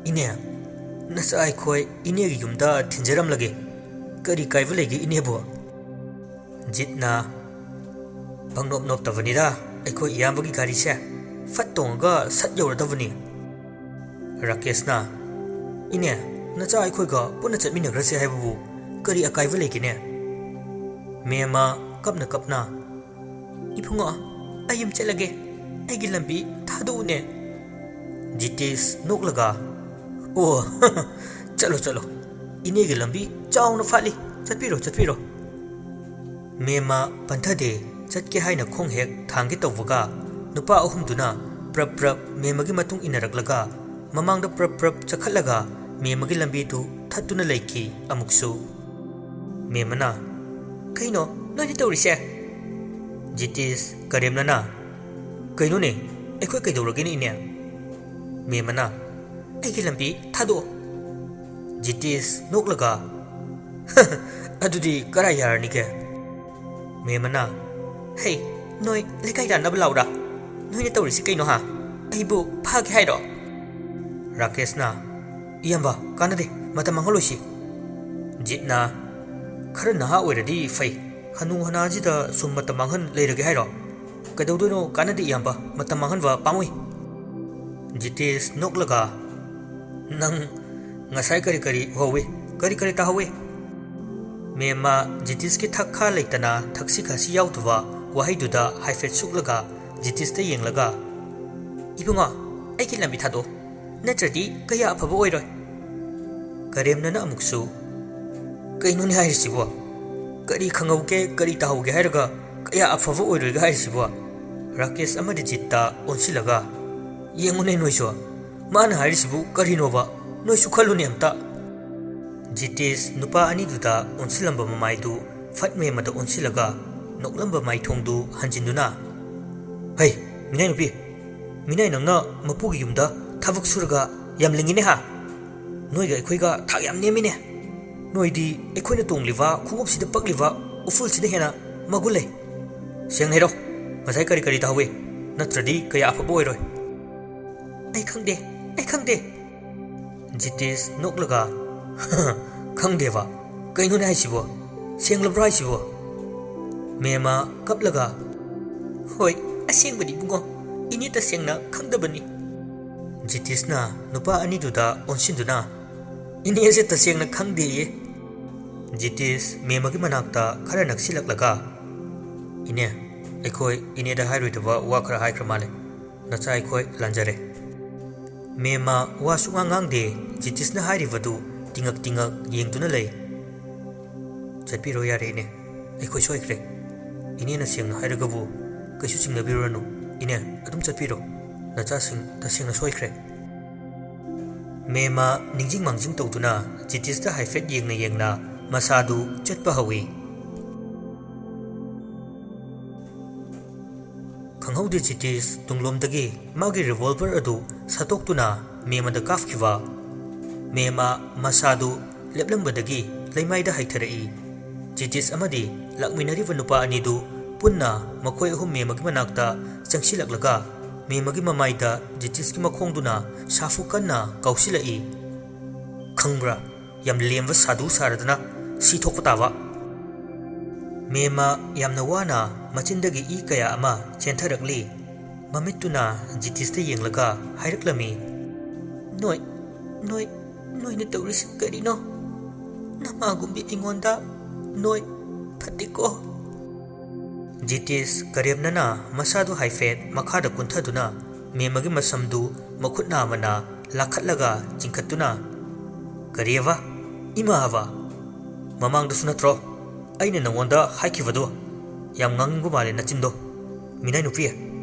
"ꯏꯅꯦ, ꯅꯆꯥ ꯑꯩꯈꯣꯏ ꯏꯅꯦꯒꯤ ꯌꯨꯝꯗ ꯊꯤꯟꯖꯔꯝꯂꯒꯦ꯫ ꯀꯔꯤ ꯀꯥꯏꯕ ꯂꯩꯒꯦ ꯏꯅꯦꯕꯨ?" ꯖꯤꯠꯅ, "ꯄꯪꯅꯣꯞ ꯅꯣꯞꯇꯕꯅꯤꯗ ꯑꯩꯈꯣꯏ ꯏꯌꯥꯝꯕꯒꯤ ꯒꯥꯔꯤꯁꯦ꯫ ꯐꯠ ꯇꯣꯡꯉꯒ ꯁꯠ ꯌꯧꯔꯗꯕꯅꯤ꯫" ꯔꯥꯀꯦꯁꯅ, "ꯏꯅꯦ, ꯅꯆꯥ ꯑꯩꯈꯣꯏꯒ ꯄꯨꯟꯅ ꯆꯠꯃꯤꯟꯅꯈ꯭ꯔꯁꯦ ꯍꯥꯏꯕꯕꯨ ꯀꯔꯤ ꯑꯀꯥꯏꯕ ꯂꯩꯒꯦꯅꯦ?" ꯃꯦꯝꯃ ꯀꯞꯅ ꯀꯞꯅ, "ꯏꯕꯨꯡꯉꯣ, ꯑꯩ ꯌꯨꯝ ꯆꯠꯂꯒꯦ꯫ ꯑꯩꯒꯤ ꯂꯝꯕꯤ ꯊꯥꯗꯣꯛꯎꯅꯦ꯫" ꯖꯤꯇꯤꯁ ꯅꯣꯛꯂꯒ, "ꯑꯣ, ꯆꯠꯂꯣ, ꯆꯠꯂꯣ꯫ ꯏꯅꯦꯒꯤ ꯂꯝꯕꯤ ꯆꯥꯎꯅ ꯐꯥꯠꯂꯤ꯫ ꯆꯠꯄꯤꯔꯣ, ꯆꯠꯄꯤꯔꯣ꯫" ꯃꯦꯝꯃ ꯄꯟꯊꯗꯦ꯫ ꯆꯠꯀꯦ ꯍꯥꯏꯅ ꯈꯣꯡ ꯍꯦꯛ ꯊꯥꯡꯒꯦ ꯇꯧꯕꯒ ꯅꯨꯄꯥ ꯑꯍꯨꯝꯗꯨꯅ ꯄ꯭ꯔꯞ ꯄ꯭ꯔꯞ ꯃꯦꯝꯃꯒꯤ ꯃꯇꯨꯡ ꯏꯟꯅꯔꯛꯂꯒ ꯃꯃꯥꯡꯗ ꯄ꯭ꯔꯞ ꯄ꯭ꯔꯞ ꯆꯈꯠꯂꯒ ꯃꯦꯝꯃꯒꯤ ꯂꯝꯕꯤꯗꯨ ꯊꯠꯇꯨꯅ ꯂꯩꯈꯤ꯫ ꯑꯃꯨꯛꯁꯨ ꯃꯦꯝꯃꯅ, "ꯀꯩꯅꯣ, ꯅꯣꯏꯅ ꯇꯧꯔꯤꯁꯦ?" ꯖꯤꯇꯤꯁ, ꯀꯔꯦꯝꯅꯅ, "ꯀꯩꯅꯣꯅꯦ, ꯑꯩꯈꯣꯏ ꯀꯩꯗꯧꯔꯒꯦꯅꯦ, ꯏꯅꯦ?" ꯃꯦꯝꯃꯅ, "ꯑꯩꯒꯤ ꯂꯝꯕꯤ ꯊꯥꯗꯣꯛꯑꯣ꯫" ꯖꯤꯇꯤꯁ, ꯅꯣꯛꯂꯒ, "ꯑꯗꯨꯗꯤ ꯀꯔꯥꯏ ꯌꯥꯔꯅꯤꯒꯦ?" ꯃꯦꯝꯃꯅ, "ꯍꯩ, ꯅꯣꯏ ꯂꯩꯀꯥꯏ ꯇꯥꯟꯅꯕ ꯂꯥꯛꯎꯔꯥ? ꯅꯣꯏꯅ ꯇꯧꯔꯤꯁꯤ ꯀꯩꯅꯣ, ꯍꯥ? ꯑꯩꯕꯨ ꯐꯥꯒꯦ ꯍꯥꯏꯔꯣ?" ꯔꯥꯀꯦꯁꯅ, "ꯏꯌꯥꯝꯕ, ꯀꯥꯟꯅꯗꯦ, ꯃꯇꯝ ꯃꯥꯡꯍꯜꯂꯣꯏꯁꯤ꯫" ꯖꯤꯠꯅ, "ꯈꯔ ꯅꯍꯥ ꯑꯣꯏꯔꯗꯤ ꯐꯩ, ꯍꯅꯨ ꯍꯅꯥꯁꯤꯗ ꯁꯨꯝ ꯃꯇꯝ ꯃꯥꯡꯍꯟ ꯂꯩꯔꯒꯦ ꯍꯥꯏꯔꯣ? ꯀꯩꯗꯧꯗꯣꯏꯅꯣ, ꯀꯥꯟꯅꯗꯦ ꯏꯌꯥꯝꯕ, ꯃꯇꯝ ꯃꯥꯡꯍꯟꯕ ꯄꯥꯝꯃꯨꯏ꯫" ꯖꯤꯇꯦꯁ, ꯅꯣꯛꯂꯒ, "ꯅꯪ ꯉꯁꯥꯏ ꯀꯔꯤ ꯀꯔꯤ ꯎꯍꯧꯏ? ꯀꯔꯤ ꯀꯔꯤ ꯇꯥꯍꯧꯏ?" ꯃꯦꯝꯃ ꯖꯤꯇꯤꯁꯀꯤ ꯊꯛ ꯈꯥ ꯂꯩꯇꯅ ꯊꯛꯁꯤ ꯈꯥꯁꯤ ꯌꯥꯎꯗꯕ ꯋꯥꯍꯩꯗꯨꯗ ꯍꯥꯏꯐꯦꯠ ꯁꯨꯛꯂꯒ ꯖꯤꯇꯤꯁꯇ ꯌꯦꯡꯂꯒ, "ꯏꯕꯨꯡꯉꯣ, ꯑꯩꯒꯤ ꯂꯝꯕꯤ ꯊꯥꯗꯣꯛꯑꯣ, ꯅꯠꯇ꯭ꯔꯗꯤ ꯀꯌꯥ ꯑꯐꯕ ꯑꯣꯏꯔꯣꯏ꯫" ꯀꯔꯦꯝꯅꯅ ꯑꯃꯨꯛꯁꯨ, "ꯀꯩꯅꯣꯅꯦ ꯍꯥꯏꯔꯤꯁꯤꯕꯣ? ꯀꯔꯤ ꯈꯪꯍꯧꯒꯦ, ꯀꯔꯤ ꯇꯥꯍꯧꯒꯦ ꯍꯥꯏꯔꯒ ꯀꯌꯥ ꯑꯐꯕ ꯑꯣꯏꯔꯣꯏꯒ ꯍꯥꯏꯔꯤꯁꯤꯕꯣ?" ꯔꯥꯀꯦꯁ ꯑꯃꯗꯤ ꯖꯤꯠꯇ ꯑꯣꯟꯁꯤꯜꯂꯒ, "ꯌꯦꯡꯉꯨꯅꯦ ꯅꯣꯏꯁꯨ, ꯃꯥꯅ ꯍꯥꯏꯔꯤꯁꯤꯕꯨ ꯀꯔꯤꯅꯣꯕ? ꯅꯣꯏꯁꯨ ꯈꯜꯂꯨꯅꯦ ꯑꯝꯇ꯫" ꯖꯤꯇꯦꯁ ꯅꯨꯄꯥ ꯑꯅꯤꯗꯨꯗ ꯑꯣꯟꯁꯤꯜꯂꯝꯕ ꯃꯃꯥꯏꯗꯨ ꯐꯠ ꯃꯦꯝꯃꯗ ꯑꯣꯟꯁꯤꯜꯂꯒ ꯅꯣꯛꯂꯝꯕ ꯃꯥꯏꯊꯣꯡꯗꯨ ꯍꯟꯖꯤꯟꯗꯨꯅ, "ꯍꯩ, ꯃꯤꯅꯥꯏ ꯅꯨꯄꯤ, ꯃꯤꯅꯥꯏ ꯅꯪꯅ ꯃꯄꯨꯒꯤ ꯌꯨꯝꯗ ꯊꯕꯛ ꯁꯨꯔꯒ ꯌꯥꯝ ꯂꯤꯡꯉꯤꯅꯦ ꯍꯥ? ꯅꯣꯏꯒ ꯑꯩꯈꯣꯏꯒ ꯊꯥꯛ ꯌꯥꯝ ꯅꯦꯝꯃꯤꯅꯦ꯫ ꯅꯣꯏꯗꯤ ꯑꯩꯈꯣꯏꯅ ꯇꯣꯡꯂꯤꯕ ꯈꯣꯡꯎꯞꯁꯤꯗ ꯄꯛꯂꯤꯕ ꯎꯐꯨꯜꯁꯤꯅ ꯍꯦꯟꯅ ꯃꯒꯨꯟ ꯂꯩ꯫ ꯁꯦꯡꯅ ꯍꯥꯏꯔꯣ, ꯉꯁꯥꯏ ꯀꯔꯤ ꯀꯔꯤ ꯇꯥꯍꯧꯏ? ꯅꯠꯇ꯭ꯔꯗꯤ ꯀꯌꯥ ꯑꯐꯕ ꯑꯣꯏꯔꯣꯏ꯫" "ꯑꯩ ꯈꯪꯗꯦ, ꯑꯩ ꯈꯪꯗꯦ꯫" ꯖꯤꯇꯦꯁ ꯅꯣꯛꯂꯒ, "ꯈꯪꯗꯦꯕ? ꯀꯩꯅꯣꯅꯦ ꯍꯥꯏꯁꯤꯕꯣ? ꯁꯦꯡꯂꯕ꯭ꯔꯣ ꯍꯥꯏꯁꯤꯕꯣ?" ꯃꯦꯝꯃ ꯀꯞꯂꯒ, "ꯍꯣꯏ, ꯑꯁꯦꯡꯕꯅꯤ ꯏꯕꯨꯡꯉꯣ, ꯏꯅꯦ ꯇꯁꯦꯡꯅ ꯈꯪꯗꯕꯅꯤ꯫" ꯖꯤꯇꯤꯁꯅ ꯅꯨꯄꯥ ꯑꯅꯤꯗꯨꯗ ꯑꯣꯟꯁꯤꯟꯗꯨꯅ, "ꯏꯅꯦꯁꯦ ꯇꯁꯦꯡꯅ ꯈꯪꯗꯦꯌꯦ꯫" ꯖꯤꯇꯤꯁ ꯃꯦꯝꯃꯒꯤ ꯃꯅꯥꯛꯇ ꯈꯔ ꯅꯛꯁꯤꯜꯂꯛꯂꯒ, "ꯏꯅꯦ, ꯑꯩꯈꯣꯏ ꯏꯅꯦꯗ ꯍꯥꯏꯔꯣꯏꯗꯕ ꯋꯥ ꯈꯔ ꯍꯥꯏꯈ꯭ꯔ ꯃꯥꯜꯂꯦ꯫ ꯅꯆꯥ ꯑꯩꯈꯣꯏ ꯂꯥꯟꯖꯔꯦ꯫" ꯃꯦꯝꯃ ꯋꯥ ꯁꯨꯛꯉꯥꯡ ꯉꯥꯡꯗꯦ꯫ ꯖꯤꯇꯤꯁꯅ ꯍꯥꯏꯔꯤꯕꯗꯨ ꯇꯤꯉꯛ ꯇꯤꯉꯛ ꯌꯦꯡꯗꯨꯅ ꯂꯩ꯫ "ꯆꯠꯄꯤꯔꯣ ꯌꯥꯔꯦ ꯏꯅꯦ, ꯑꯩꯈꯣꯏ ꯁꯣꯏꯈ꯭ꯔꯦ꯫ ꯏꯅꯦꯅ ꯁꯦꯡꯅ ꯍꯥꯏꯔꯒꯕꯨ ꯀꯩꯁꯨ ꯆꯤꯡꯅꯕꯤꯔꯨꯔꯅꯨ꯫ ꯏꯅꯦ, ꯑꯗꯨꯝ ꯆꯠꯄꯤꯔꯣ꯫" ꯅꯆꯥꯁꯤꯡ ꯇꯁꯦꯡꯅ ꯁꯣꯏꯈ꯭ꯔꯦ꯫ ꯃꯦꯃ ꯅꯤꯡꯖꯤꯡ ꯃꯥꯡꯖꯤꯡ ꯇꯧꯗꯨꯅ ꯖꯤꯇꯤꯁꯇ ꯍꯥꯏꯐꯦꯠ ꯌꯦꯡꯅ ꯌꯦꯡꯅ ꯃꯁꯥꯗꯨ ꯆꯠꯄ ꯍꯧꯏ꯫ ꯈꯪꯍꯧꯗꯦ ꯖꯤꯇꯤꯁ ꯇꯨꯡꯂꯣꯝꯗꯒꯤ ꯃꯥꯒꯤ revolver ꯑꯗꯨ ꯁꯠꯇꯣꯛꯇꯨꯅ ꯃꯦꯃꯗ ꯀꯥꯞꯈꯤꯕ꯫ ꯃꯦꯃ ꯃꯁꯥꯗꯨ ꯂꯦꯞꯂꯝꯕꯗꯒꯤ ꯂꯩꯃꯥꯏꯗ ꯍꯥꯏꯊꯔꯛꯏ꯫ ꯖꯤꯇꯤꯁ ꯑꯃꯗꯤ ꯂꯥꯛꯃꯤꯟꯅꯔꯤꯕ ꯅꯨꯄꯥ ꯑꯅꯤꯗꯨ ꯄꯨꯟꯅ ꯃꯈꯣꯏ ꯑꯍꯨꯝ ꯃꯦꯃꯒꯤ ꯃꯅꯥꯛꯇ ꯆꯪꯁꯤꯜꯂꯛꯂꯒ ꯃꯦꯃꯒꯤ ꯃꯃꯥꯏꯗ ꯖꯤꯇꯤꯁꯀꯤ ꯃꯈꯣꯡꯗꯨꯅ ꯁꯥꯐꯨ ꯀꯟꯅ ꯀꯥꯎꯁꯤꯜꯂꯛꯏ꯫ "ꯈꯪꯕ꯭ꯔꯥ, ꯌꯥꯝ ꯂꯦꯝꯕ ꯁꯥꯗꯨ ꯁꯥꯔꯗꯅ ꯁꯤ ꯊꯣꯛꯄ ꯇꯥꯕ!" ꯃꯦꯃ ꯌꯥꯝꯅ ꯋꯥꯅ ꯃꯆꯤꯟꯗꯒꯤ ꯏ ꯀꯌꯥ ꯑꯃ ꯆꯦꯟꯊꯔꯛꯂꯤ꯫ ꯃꯃꯤꯠꯇꯨꯅ ꯖꯤꯇꯤꯁꯇ ꯌꯦꯡꯂꯒ ꯍꯥꯏꯔꯛꯂꯝꯃꯤ, "ꯅꯣꯏ, ꯅꯣꯏ, ꯅꯣꯏꯅ ꯇꯧꯔꯤꯁꯤ ꯀꯔꯤꯅꯣ? ꯅꯃꯥꯒꯨꯝꯕꯤ ꯑꯩꯉꯣꯟꯗ ꯅꯣꯏ ꯐꯠꯇꯦꯀꯣ?" ꯖꯤꯇꯤꯁ ꯀꯔꯦꯝꯅꯅ ꯃꯁꯥꯗꯨ ꯍꯥꯏꯐꯦꯠ ꯃꯈꯥꯗ ꯀꯨꯟꯊꯗꯨꯅ ꯃꯦꯃꯒꯤ ꯃꯁꯝꯗꯨ ꯃꯈꯨꯠ ꯅꯥꯝꯃꯅ ꯂꯥꯈꯠꯂꯒ ꯆꯤꯡꯈꯠꯇꯨꯅ, "ꯀꯔꯤꯑꯕ? ꯏꯃꯥ ꯍꯥꯏꯕ? ꯃꯃꯥꯡꯗꯁꯨ ꯅꯠꯇ꯭ꯔꯣ ꯑꯩꯅ ꯅꯉꯣꯟꯗ ꯍꯥꯏꯈꯤꯕꯗꯣ? ꯌꯥꯝ ꯉꯥꯡꯅꯤꯡꯕ ꯃꯥꯜꯂꯦ ꯅꯆꯤꯟꯗꯣ꯫ ꯃꯤꯅꯥꯏ ꯅꯨꯄꯤ,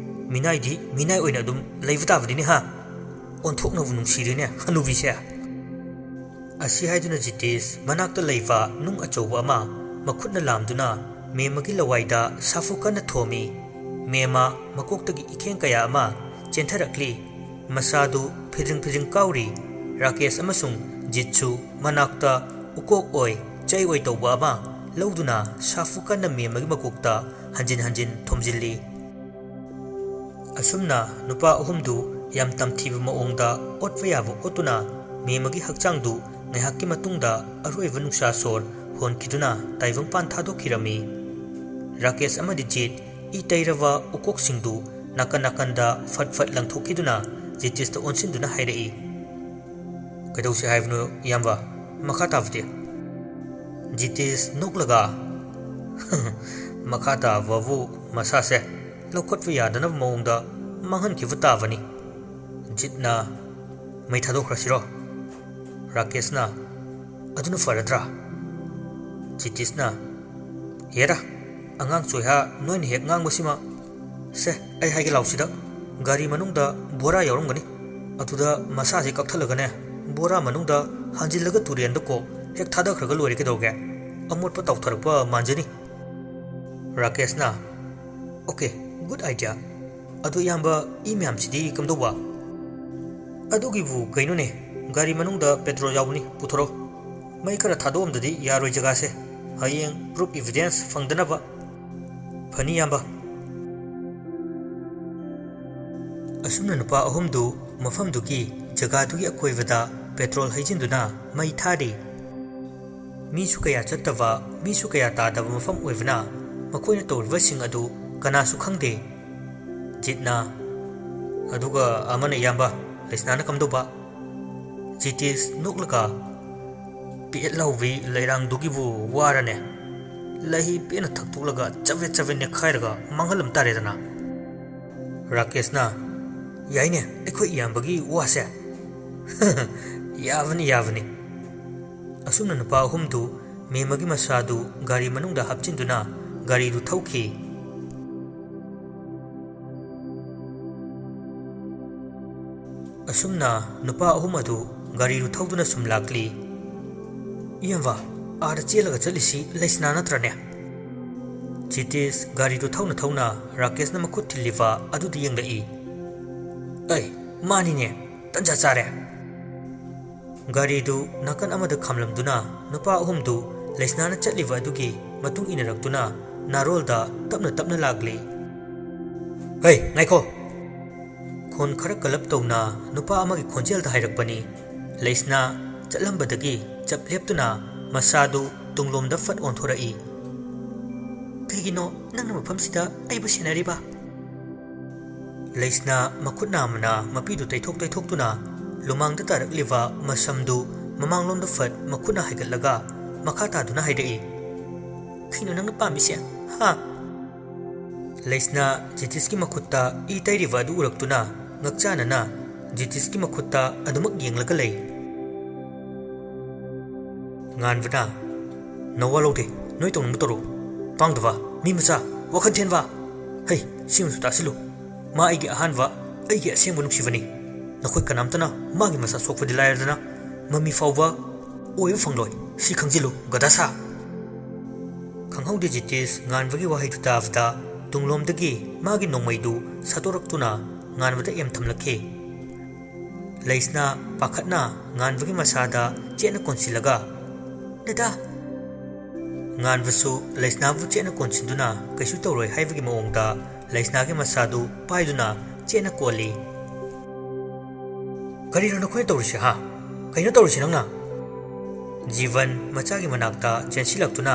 ꯃꯤꯅꯥꯏꯗꯤ ꯃꯤꯅꯥꯏ ꯑꯣꯏꯅ ꯑꯗꯨꯝ ꯂꯩꯕ ꯇꯥꯕꯅꯤꯅꯦ ꯍꯥ? ꯑꯣꯟꯊꯣꯛꯅꯕꯨ ꯅꯨꯡꯁꯤꯔꯦꯅꯦ ꯍꯅꯨꯕꯤꯁꯦ!" ꯑꯁꯤ ꯍꯥꯏꯗꯨꯅ ꯖꯤꯇꯤꯁ ꯃꯅꯥꯛꯇ ꯂꯩꯕ ꯅꯨꯡ ꯑꯆꯧꯕ ꯑꯃ ꯃꯈꯨꯠꯅ ꯂꯥꯝꯗꯨꯅ ꯃꯦꯃꯒꯤ ꯂꯋꯥꯏꯗ ꯁꯥꯐꯨ ꯀꯟꯅ ꯊꯣꯝꯃꯤ꯫ ꯃꯦꯃ ꯃꯀꯣꯛꯇꯒꯤ ꯏꯈꯦꯡ ꯀꯌꯥ ꯑꯃ ꯆꯦꯟꯊꯔꯛꯂꯤ꯫ ꯃꯁꯥꯗꯨ ꯐꯤꯗ꯭ꯔꯤꯡ ꯐꯤꯗ꯭ꯔꯤꯡ ꯀꯥꯎꯔꯤ꯫ ꯔꯥꯀꯦꯁ ꯑꯃꯁꯨꯡ ꯖꯤꯠꯁꯨ ꯃꯅꯥꯛꯇ ꯎꯀꯣꯛ ꯑꯣꯏ ꯆꯩ ꯑꯣꯏ ꯇꯧꯕ ꯑꯃ ꯂꯧꯗꯨꯅ ꯁꯥꯐꯨ ꯀꯟꯅ ꯃꯦꯃꯒꯤ ꯃꯀꯣꯛꯇ ꯍꯟꯖꯤꯟ ꯍꯟꯖꯤꯟ ꯊꯣꯝꯖꯤꯜꯂꯤ꯫ ꯑꯁꯨꯝꯅ ꯅꯨꯄꯥ ꯑꯍꯨꯝꯗꯨ ꯌꯥꯝ ꯇꯝꯊꯤꯕ ꯃꯑꯣꯡꯗ ꯑꯣꯠꯄ ꯌꯥꯕ ꯑꯣꯠꯇꯨꯅ ꯃꯦꯃꯒꯤ ꯍꯛꯆꯥꯡꯗꯨ ꯉꯥꯏꯍꯥꯛꯀꯤ ꯃꯇꯨꯡꯗ ꯑꯔꯣꯏꯕ ꯅꯨꯡꯁꯥ ꯁꯣꯔ ꯍꯣꯟꯈꯤꯗꯨꯅ ꯇꯥꯏꯕꯪꯄꯥꯟ ꯊꯥꯗꯣꯛꯈꯤꯔꯝꯃꯤ꯫ ꯔꯥꯀꯦꯁ ꯑꯃꯗꯤ ꯖꯤꯠ ꯏ ꯇꯩꯔꯕ ꯎꯀꯣꯛꯁꯤꯡꯗꯨ ꯅꯥꯀꯟ ꯅꯥꯀꯟꯗ ꯐꯠ ꯐꯠ ꯂꯪꯊꯣꯛꯈꯤꯗꯨꯅ ꯖꯤꯇꯤꯁꯇ ꯑꯣꯟꯁꯤꯟꯗꯨꯅ ꯍꯥꯏꯔꯛꯏ, "ꯀꯩꯗꯧꯁꯤ ꯍꯥꯏꯕꯅꯣ ꯏꯌꯥꯝꯕ? ꯃꯈꯥ ꯇꯥꯕꯗꯤ?" ꯖꯤꯇꯤꯁ ꯅꯣꯛꯂꯒ, "ꯃꯈꯥ ꯇꯥꯕꯕꯨ ꯃꯁꯥꯁꯦ ꯂꯧꯈꯠꯄ ꯌꯥꯗꯅꯕ ꯃꯑꯣꯡꯗ ꯃꯥꯡꯍꯟꯈꯤꯕ ꯇꯥꯕꯅꯤ꯫ ꯖꯤꯠꯅ ꯃꯩ ꯊꯥꯗꯣꯛꯈ꯭ꯔꯁꯤꯔꯣ?" ꯔꯥꯀꯦꯁꯅ, "ꯑꯗꯨꯅ ꯐꯔꯗ꯭ꯔꯥ?" ꯖꯤꯇꯤꯁꯅ, "ꯍꯦꯔꯥ, ꯑꯉꯥꯡ ꯆꯣꯏꯍꯥ ꯅꯣꯏꯅ ꯍꯦꯛ ꯉꯥꯡꯕꯁꯤꯃ꯫ ꯁꯦ, ꯑꯩ ꯍꯥꯏꯒꯦ ꯂꯥꯎꯁꯤꯗ, ꯒꯥꯔꯤ ꯃꯅꯨꯡꯗ ꯕꯣꯔꯥ ꯌꯥꯎꯔꯝꯒꯅꯤ꯫ ꯑꯗꯨꯗ ꯃꯁꯥꯁꯦ ꯀꯛꯊꯠꯂꯒꯅꯦ, ꯕꯣꯔꯥ ꯃꯅꯨꯡꯗ ꯍꯥꯟꯖꯤꯜꯂꯒ ꯇꯨꯔꯦꯟꯗ ꯀꯣꯛ ꯍꯦꯛ ꯊꯥꯗꯈ꯭ꯔꯒ ꯂꯣꯏꯔꯦ, ꯀꯩꯗꯧꯒꯦ? ꯑꯃꯣꯠꯄ ꯇꯥꯎꯊꯔꯛꯄ ꯃꯥꯟꯖꯅꯤ꯫ ꯔꯥꯀꯦꯁꯅ, "ꯑꯣꯀꯦ, ꯒꯨꯗ ꯑꯥꯏꯗꯤꯌꯥ꯫ ꯑꯗꯣ ꯏꯌꯥꯝꯕ, ꯏ ꯃꯌꯥꯝꯁꯤꯗꯤ ꯀꯝꯗꯧꯕ?" "ꯑꯗꯨꯒꯤꯕꯨ ꯀꯩꯅꯣꯅꯦ, ꯒꯥꯔꯤ ꯃꯅꯨꯡꯗ ꯄꯦꯇ꯭ꯔꯣꯜ ꯌꯥꯎꯕꯅꯤ, ꯄꯨꯊꯣꯔꯛꯑꯣ꯫ ꯃꯩ ꯈꯔ ꯊꯥꯗꯣꯛꯑꯝꯗꯗꯤ ꯌꯥꯔꯣꯏ ꯖꯒꯥꯁꯦ꯫ ꯍꯌꯦꯡ ꯄ꯭ꯔꯨꯐ ꯏꯚꯤꯗꯦꯟꯁ ꯐꯪꯗꯅꯕ꯫" "ꯐꯅꯤ, ꯏꯌꯥꯝꯕ꯫" ꯑꯁꯨꯝꯅ ꯅꯨꯄꯥ ꯑꯍꯨꯝꯗꯨ ꯃꯐꯝꯗꯨꯒꯤ ꯖꯒꯥꯗꯨꯒꯤ ꯑꯀꯣꯏꯕꯗ ꯄꯦꯇ꯭ꯔꯣꯜ ꯍꯩꯖꯤꯟꯗꯨꯅ ꯃꯩ ꯊꯥꯔꯤ꯫ ꯃꯤꯁꯨ ꯀꯌꯥ ꯆꯠꯇꯕ, ꯃꯤꯁꯨ ꯀꯌꯥ ꯇꯥꯗꯕ ꯃꯐꯝ ꯑꯣꯏꯕꯅ ꯃꯈꯣꯏꯅ ꯇꯧꯔꯤꯕꯁꯤꯡ ꯑꯗꯨ ꯀꯅꯥꯁꯨ ꯈꯪꯗꯦ꯫ ꯖꯤꯠꯅ, "ꯑꯗꯨꯒ ꯑꯃꯅ ꯏꯌꯥꯝꯕ, ꯂꯩꯁꯅꯥꯅ ꯀꯝꯗꯧꯕ?" ꯖꯤꯇꯤꯁ ꯅꯣꯛꯂꯒ, "ꯄꯦꯠ ꯂꯥꯎꯕꯤ ꯂꯩꯔꯥꯡꯗꯨꯒꯤꯕꯨ ꯋꯥꯔꯅꯦ꯫ ꯂꯩ ꯄꯦꯟꯅ ꯊꯛꯇꯣꯛꯂꯒ ꯆꯕꯦꯠ ꯆꯕꯦꯠ ꯅꯦꯠꯈꯥꯏꯔꯒ ꯃꯥꯡꯍꯜꯂꯝ ꯇꯥꯔꯦꯗꯅ꯫" ꯔꯥꯀꯦꯁꯅ, "ꯌꯥꯏꯅꯦ, ꯑꯩꯈꯣꯏ ꯏꯌꯥꯝꯕꯒꯤ ꯋꯥꯁꯦ꯫" "ꯌꯥꯕꯅꯤ, ꯌꯥꯕꯅꯤ꯫" ꯑꯁꯨꯝꯅ ꯅꯨꯄꯥ ꯑꯍꯨꯝꯗꯨ ꯃꯦꯝꯃꯒꯤ ꯃꯁꯥꯗꯨ ꯒꯥꯔꯤ ꯃꯅꯨꯡꯗ ꯍꯥꯞꯆꯤꯟꯗꯨꯅ ꯒꯥꯔꯤꯗꯨ ꯊꯧꯈꯤ꯫ ꯑꯁꯨꯝꯅ ꯅꯨꯄꯥ ꯑꯍꯨꯝ ꯑꯗꯨ ꯒꯥꯔꯤꯗꯨ ꯊꯧꯗꯨꯅ ꯁꯨꯝ ꯂꯥꯛꯂꯤ꯫ "ꯏꯌꯥꯝꯕ, ꯑꯥꯗ ꯆꯦꯜꯂꯒ ꯆꯠꯂꯤꯁꯤ ꯂꯩꯁꯅꯥ ꯅꯠꯇ꯭ꯔꯅꯦ?" ꯖꯤꯇꯦꯁ ꯒꯥꯔꯤꯗꯨ ꯊꯧꯅ ꯊꯧꯅ ꯔꯥꯀꯦꯁꯅ ꯃꯈꯨꯠ ꯊꯤꯜꯂꯤꯕ ꯑꯗꯨꯗ ꯌꯦꯡꯂꯛꯏ꯫ "ꯑꯩ, ꯃꯥꯅꯤꯅꯦ, ꯇꯟꯖꯥ ꯆꯥꯔꯦ!" ꯒꯥꯔꯤꯗꯨ ꯅꯥꯀꯟ ꯑꯃꯗ ꯈꯥꯝꯂꯝꯗꯨꯅ ꯅꯨꯄꯥ ꯑꯍꯨꯝꯗꯨ ꯂꯩꯁꯅꯥꯅ ꯆꯠꯂꯤꯕ ꯑꯗꯨꯒꯤ ꯃꯇꯨꯡ ꯏꯟꯅꯔꯛꯇꯨꯅ ꯅꯥꯔꯣꯜꯗ ꯇꯞꯅ ꯇꯞꯅ ꯂꯥꯛꯂꯤ꯫ "ꯍꯩ, ꯉꯥꯏꯈꯣ!" ꯈꯣꯟ ꯈꯔ ꯀꯜꯂꯞ ꯇꯧꯅ ꯅꯨꯄꯥ ꯑꯃꯒꯤ ꯈꯣꯟꯖꯦꯜꯗ ꯍꯥꯏꯔꯛꯄꯅꯤ꯫ ꯂꯩꯁꯅꯥ ꯆꯠꯂꯝꯕꯗꯒꯤ ꯆꯞ ꯂꯦꯞꯇꯨꯅ ꯃꯁꯥꯗꯨ ꯇꯨꯡꯂꯣꯝꯗ ꯐꯠ ꯑꯣꯟꯊꯣꯔꯛꯏ꯫ "ꯀꯩꯒꯤꯅꯣ ꯅꯪꯅ ꯃꯐꯝꯁꯤꯗ ꯑꯩꯕꯨ ꯁꯦꯟꯅꯔꯤꯕ?" ꯂꯩꯁꯅꯥ ꯃꯈꯨꯠ ꯅꯥꯝꯃꯅ ꯃꯄꯤꯗꯨ ꯇꯩꯊꯣꯛ ꯇꯩꯊꯣꯛꯇꯨꯅ ꯂꯨꯃꯥꯡꯗ ꯇꯥꯔꯛꯂꯤꯕ ꯃꯁꯝꯗꯨ ꯃꯃꯥꯡꯂꯣꯝꯗ ꯐꯠ ꯃꯈꯨꯠꯅ ꯍꯥꯏꯒꯠꯂꯒ ꯃꯈꯥ ꯇꯥꯗꯨꯅ ꯍꯥꯏꯔꯛꯏ꯫ "ꯀꯩꯅꯣ ꯅꯪꯅ ꯄꯥꯝꯃꯤꯁꯦ? ꯍꯥ?" ꯂꯩꯁꯅꯥ ꯖꯤꯇꯤꯁꯀꯤ ꯃꯈꯨꯠꯇ ꯏ ꯇꯩꯔꯤꯕ ꯑꯗꯨ ꯎꯔꯛꯇꯨꯅ ꯉꯛꯆꯥꯅꯅ ꯖꯤꯇꯤꯁꯀꯤ ꯃꯈꯨꯠꯇ ꯑꯗꯨꯃꯛ ꯌꯦꯡꯂꯒ ꯂꯩ꯫ ꯉꯥꯟꯕꯅ, "ꯅꯋꯥ ꯂꯧꯗꯦ, ꯅꯣꯏ ꯇꯧꯅꯤꯡꯕ ꯇꯧꯔꯣ꯫ ꯄꯥꯡꯗꯕ, ꯃꯤ ꯃꯆꯥ, ꯋꯥꯈꯜ ꯊꯦꯟꯕ꯫ ꯍꯩ, ꯁꯤꯃꯁꯨ ꯇꯥꯁꯤꯜꯂꯨ꯫ ꯃꯥ ꯑꯩꯒꯤ ꯑꯍꯥꯟꯕ, ꯑꯩꯒꯤ ꯑꯁꯦꯡꯕ ꯅꯨꯡꯁꯤꯕꯅꯤ꯫ ꯅꯈꯣꯏ ꯀꯅꯥꯝꯇꯅ ꯃꯥꯒꯤ ꯃꯁꯛ ꯁꯣꯛꯄꯗꯤ ꯂꯥꯏꯔꯗꯅ ꯃꯃꯤ ꯐꯥꯎꯕ ꯑꯣꯏꯕ ꯐꯪꯂꯣꯏ꯫ ꯁꯤ ꯈꯪꯖꯤꯜꯂꯨ, ꯒꯗꯥꯁꯥ!" ꯈꯪꯍꯧꯗꯦ ꯖꯤꯇꯤꯁ ꯉꯥꯟꯕꯒꯤ ꯋꯥꯍꯩꯗꯨ ꯇꯥꯕꯗ ꯇꯨꯡꯂꯣꯝꯗꯒꯤ ꯃꯥꯒꯤ ꯅꯣꯡꯃꯩꯗꯨ ꯁꯠꯇꯣꯔꯛꯇꯨꯅ ꯉꯥꯟꯕꯗ ꯑꯦꯝ ꯊꯝꯂꯛꯈꯤ꯫ ꯂꯩꯁꯅꯥ ꯄꯥꯈꯠꯅ ꯉꯥꯟꯕꯒꯤ ꯃꯁꯥꯗ ꯆꯦꯠꯅ ꯀꯣꯟꯁꯤꯜꯂꯒ, "ꯗꯗꯥ!" ꯉꯥꯟꯕꯁꯨ ꯂꯩꯁꯅꯥꯕꯨ ꯆꯦꯠꯅ ꯀꯣꯟꯁꯤꯟꯗꯨꯅ ꯀꯩꯁꯨ ꯇꯧꯔꯣꯏ ꯍꯥꯏꯕꯒꯤ ꯃꯑꯣꯡꯗ ꯂꯩꯁꯅꯥꯒꯤ ꯃꯁꯥꯗꯨ ꯄꯥꯏꯗꯨꯅ ꯆꯦꯠꯅ ꯀꯣꯜꯂꯤ꯫ "ꯀꯔꯤꯅꯣ ꯅꯈꯣꯏꯅ ꯇꯧꯔꯤꯁꯦ, ꯍꯥ? ꯀꯩꯅꯣ ꯇꯧꯔꯤꯁꯦ ꯅꯪꯅ?" ꯖꯤꯕꯟ ꯃꯆꯥꯒꯤ ꯃꯅꯥꯛꯇ ꯆꯦꯟꯁꯤꯜꯂꯛꯇꯨꯅ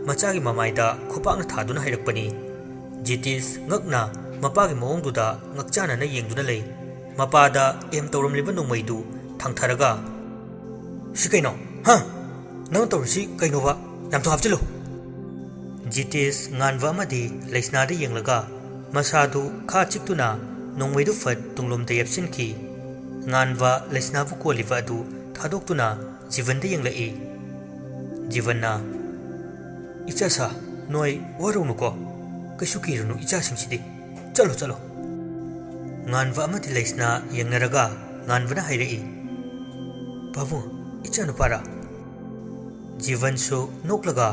ꯃꯆꯥꯒꯤ ꯃꯃꯥꯏꯗ ꯈꯨꯄꯥꯛꯅ ꯊꯥꯗꯨꯅ ꯍꯥꯏꯔꯛꯄꯅꯤ꯫ ꯖꯤꯇꯤꯁ ꯉꯛꯅ ꯃꯄꯥꯒꯤ ꯃꯑꯣꯡꯗꯨꯗ ꯉꯛꯆꯥꯟꯅꯅ ꯌꯦꯡꯗꯨꯅ ꯂꯩ꯫ ꯃꯄꯥꯗ ꯑꯦꯝ ꯇꯧꯔꯝꯂꯤꯕ ꯅꯣꯡꯃꯩꯗꯨ ꯊꯥꯡꯊꯔꯒ, "ꯁꯤ ꯀꯩꯅꯣ? ꯍꯥ? ꯅꯪ ꯇꯧꯔꯤꯁꯤ ꯀꯩꯅꯣꯕ? ꯌꯥꯝ ꯊꯨ ꯍꯥꯞꯆꯤꯜꯂꯨ!" ꯖꯤꯇꯤꯁ ꯉꯥꯟꯕ ꯑꯃꯗꯤ ꯂꯩꯁꯅꯥꯗ ꯌꯦꯡꯂꯒ ꯃꯁꯥꯗꯨ ꯈꯥ ꯆꯤꯛꯇꯨꯅ ꯅꯣꯡꯃꯩꯗꯨ ꯐꯠ ꯇꯨꯡꯂꯣꯝꯗ ꯌꯦꯞꯁꯤꯟꯈꯤ꯫ ꯉꯥꯟꯕ ꯂꯩꯁꯅꯥꯕꯨ ꯀꯣꯜꯂꯤꯕ ꯑꯗꯨ ꯊꯥꯗꯣꯛꯇꯨꯅ ꯖꯤꯕꯟꯗ ꯌꯦꯡꯂꯛꯏ꯫ ꯖꯤꯕꯟꯅ, "ꯏꯆꯥ ꯁꯥ, ꯅꯣꯏ ꯋꯥꯔꯧꯅꯨꯀꯣ꯫ ꯀꯩꯁꯨ ꯀꯤꯔꯨꯅꯨ ꯏꯆꯥꯁꯤꯡꯁꯤꯗꯤ꯫ ꯆꯠꯂꯣ, ꯆꯠꯂꯣ꯫" ꯉꯥꯟꯕ ꯑꯃꯗꯤ ꯂꯩꯁꯅꯥ ꯌꯦꯡꯅꯔꯒ ꯉꯥꯟꯕꯅ ꯍꯥꯏꯔꯛꯏ, "ꯄꯥꯕꯨꯡ, ꯏꯆꯥꯅꯨꯄꯥꯔꯥ?" ꯖꯤꯕꯟꯁꯨ ꯅꯣꯛꯂꯒ,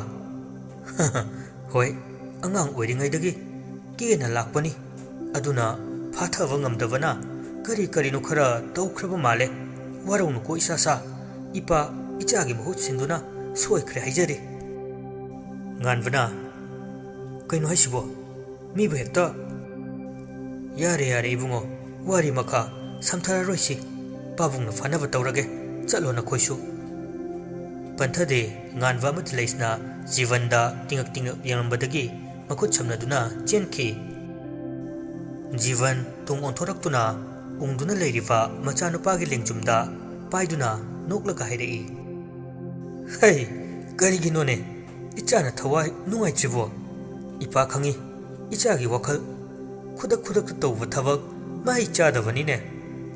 "ꯍꯣꯏ, ꯑꯉꯥꯡ ꯑꯣꯏꯔꯤꯉꯩꯗꯒꯤ ꯀꯦꯅ ꯂꯥꯛꯄꯅꯤ꯫ ꯑꯗꯨꯅ ꯐꯥꯊꯕ ꯉꯝꯗꯕꯅ ꯀꯔꯤ ꯀꯔꯤꯅꯣ ꯈꯔ ꯇꯧꯈ꯭ꯔꯕ ꯃꯥꯜꯂꯦ꯫ ꯋꯥꯔꯧꯅꯨꯀꯣ ꯏꯁꯥ ꯁꯥ꯫ ꯏꯄꯥ ꯏꯆꯥꯒꯤ ꯃꯍꯨꯠ ꯁꯤꯟꯗꯨꯅ ꯁꯣꯏꯈ꯭ꯔꯦ ꯍꯥꯏꯖꯔꯤ꯫" ꯉꯥꯟꯕꯅ, "ꯀꯩꯅꯣ ꯍꯥꯏꯁꯤꯕꯣ? ꯃꯤꯕꯨ ꯍꯦꯛꯇ"꯫ "ꯌꯥꯔꯦ, ꯌꯥꯔꯦ ꯏꯕꯨꯡꯉꯣ, ꯋꯥꯔꯤ ꯃꯈꯥ ꯁꯝꯊꯔꯔꯣꯏꯁꯤ꯫ ꯄꯥꯕꯨꯡꯅ ꯐꯅꯕ ꯇꯧꯔꯒꯦ꯫ ꯆꯠꯂꯣ ꯅꯈꯣꯏꯁꯨ꯫" ꯄꯟꯊꯗꯦ꯫ ꯉꯥꯟꯕ ꯑꯃꯗꯤ ꯂꯩꯁꯅꯥ ꯖꯤꯕꯟꯗ ꯇꯤꯡꯉꯛ ꯇꯤꯡꯉꯛ ꯌꯦꯡꯂꯝꯕꯗꯒꯤ ꯃꯈꯨꯠ ꯁꯝꯅꯗꯨꯅ ꯆꯦꯟꯈꯤ꯫ ꯖꯤꯕꯟ ꯇꯨꯡ ꯑꯣꯟꯊꯣꯔꯛꯇꯨꯅ ꯎꯪꯗꯨꯅ ꯂꯩꯔꯤꯕ ꯃꯆꯥꯅꯨꯄꯥꯒꯤ ꯂꯦꯡꯖꯨꯝꯗ ꯄꯥꯏꯗꯨꯅ ꯅꯣꯛꯂꯒ ꯍꯥꯏꯔꯛꯏ, "ꯍꯩ, ꯀꯔꯤꯒꯤꯅꯣꯅꯦ? ꯏꯆꯥꯅ ꯊꯋꯥꯏ ꯅꯨꯡꯉꯥꯏꯇ꯭ꯔꯤꯕꯣ? ꯏꯄꯥ ꯈꯪꯉꯤ, ꯏꯆꯥꯒꯤ ꯋꯥꯈꯜ꯫ ꯈꯨꯗꯛ ꯈꯨꯗꯛꯇ ꯇꯧꯕ ꯊꯕꯛ ꯃꯍꯩ ꯆꯥꯗꯕꯅꯤꯅꯦ꯫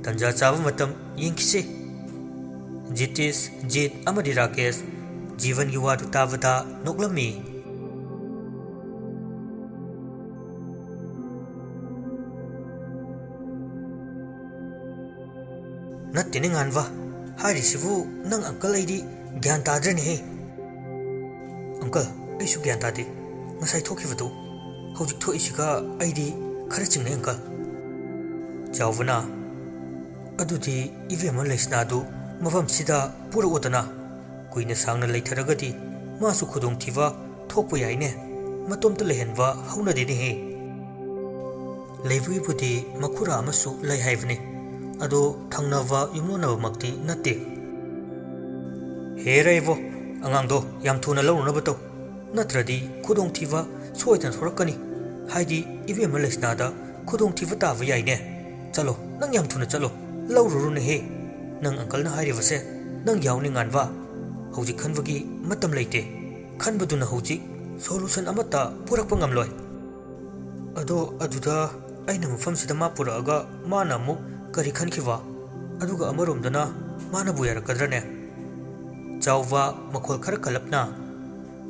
ꯇꯟꯖꯥ ꯆꯥꯕ ꯃꯇꯝ ꯌꯦꯡꯈꯤꯁꯦ꯫" ꯖꯤꯇꯤꯁ, ꯖꯤꯠ ꯑꯃꯗꯤ ꯔꯥꯀꯦꯁ ꯖꯤꯕꯟꯒꯤ ꯋꯥꯗꯨ ꯇꯥꯕꯗ ꯅꯣꯛꯂꯝꯃꯤ꯫ ꯅꯠꯇꯦꯅꯦ ꯉꯥꯟꯕ, ꯍꯥꯏꯔꯤꯁꯤꯕꯨ ꯅꯪ ꯑꯪꯀꯜ, ꯑꯩꯗꯤ ꯒ꯭ꯌꯥꯟ ꯇꯥꯗ꯭ꯔꯦꯅꯦꯍꯦ꯫ ꯑꯪꯀꯜ, ꯑꯩꯁꯨ ꯒ꯭ꯌꯥꯟ ꯇꯥꯗꯦ꯫ ꯉꯁꯥꯏ ꯊꯣꯛꯈꯤꯕꯗꯨ ꯍꯧꯖꯤꯛ ꯊꯣꯛꯏꯁꯤꯒ ꯑꯩꯗꯤ ꯈꯔ ꯆꯤꯡꯅꯩ ꯑꯪꯀꯜ꯫ ꯆꯥꯎꯕꯅ, ꯑꯗꯨꯗꯤ ꯏꯕꯦꯝꯃ ꯂꯩꯁꯅꯥꯗꯨ ꯃꯐꯝꯁꯤꯗ ꯄꯨꯔꯛꯑꯣꯗꯅ꯫ ꯀꯨꯏꯅ ꯁꯥꯡꯅ ꯂꯩꯊꯔꯒꯗꯤ ꯃꯥꯁꯨ ꯈꯨꯗꯣꯡꯊꯤꯕ ꯊꯣꯛꯄ ꯌꯥꯏꯅꯦ꯫ ꯃꯇꯣꯝꯇ ꯂꯩꯍꯟꯕ ꯍꯧꯅꯗꯦꯅꯦꯍꯦ꯫ ꯂꯩꯕꯒꯤꯕꯨꯗꯤ ꯃꯈꯨꯔꯥ ꯑꯃꯁꯨ ꯂꯩ ꯍꯥꯏꯕꯅꯤ, ꯑꯗꯣ ꯊꯪꯅꯕ ꯌꯨꯝꯂꯣꯟꯅꯕꯃꯛꯇꯤ ꯅꯠꯇꯦ꯫ ꯍꯦꯔꯥ ꯏꯕꯣ, ꯑꯉꯥꯡꯗꯣ ꯌꯥꯝ ꯊꯨꯅ ꯂꯧꯔꯨꯅꯕ ꯇꯧ, ꯅꯠꯇ꯭ꯔꯗꯤ ꯈꯨꯗꯣꯡꯊꯤꯕ ꯁꯣꯏꯗꯅ ꯊꯣꯔꯛꯀꯅꯤ꯫ ꯍꯥꯏꯗꯤ ꯏꯕꯦꯝꯃ ꯂꯩꯁꯅꯥꯗ ꯈꯨꯗꯣꯡꯊꯤꯕ ꯇꯥꯕ ꯌꯥꯏꯅꯦ꯫ ꯆꯠꯂꯣ, ꯅꯪ ꯌꯥꯝ ꯊꯨꯅ ꯆꯠꯂꯣ, ꯂꯧꯔꯨꯔꯨꯅꯦꯍꯦ꯫ ꯅꯪ ꯑꯪꯀꯜꯅ ꯍꯥꯏꯔꯤꯕꯁꯦ ꯅꯪ ꯌꯥꯎꯅꯤ ꯉꯥꯟꯕ꯫ ꯍꯧꯖꯤꯛ ꯈꯟꯕꯒꯤ ꯃꯇꯝ ꯂꯩꯇꯦ꯫ ꯈꯟꯕꯗꯨꯅ ꯍꯧꯖꯤꯛ solution ꯑꯃꯠꯇ ꯄꯨꯔꯛꯄ ꯉꯝꯂꯣꯏ꯫ ꯑꯗꯣ ꯑꯗꯨꯗ ꯑꯩꯅ ꯃꯐꯝꯁꯤꯗ ꯃꯥ ꯄꯨꯔꯛꯑꯒ ꯃꯥꯅ ꯑꯃꯨꯛ ꯀꯔꯤ ꯈꯟꯈꯤꯕ? ꯑꯗꯨꯒ ꯑꯃꯔꯣꯝꯗꯅ ꯃꯥꯅꯕꯨ ꯌꯥꯔꯛꯀꯗ꯭ꯔꯅꯦ? ꯆꯥꯎꯕ ꯃꯈꯣꯜ ꯈꯔ ꯀꯜꯂꯞꯅ,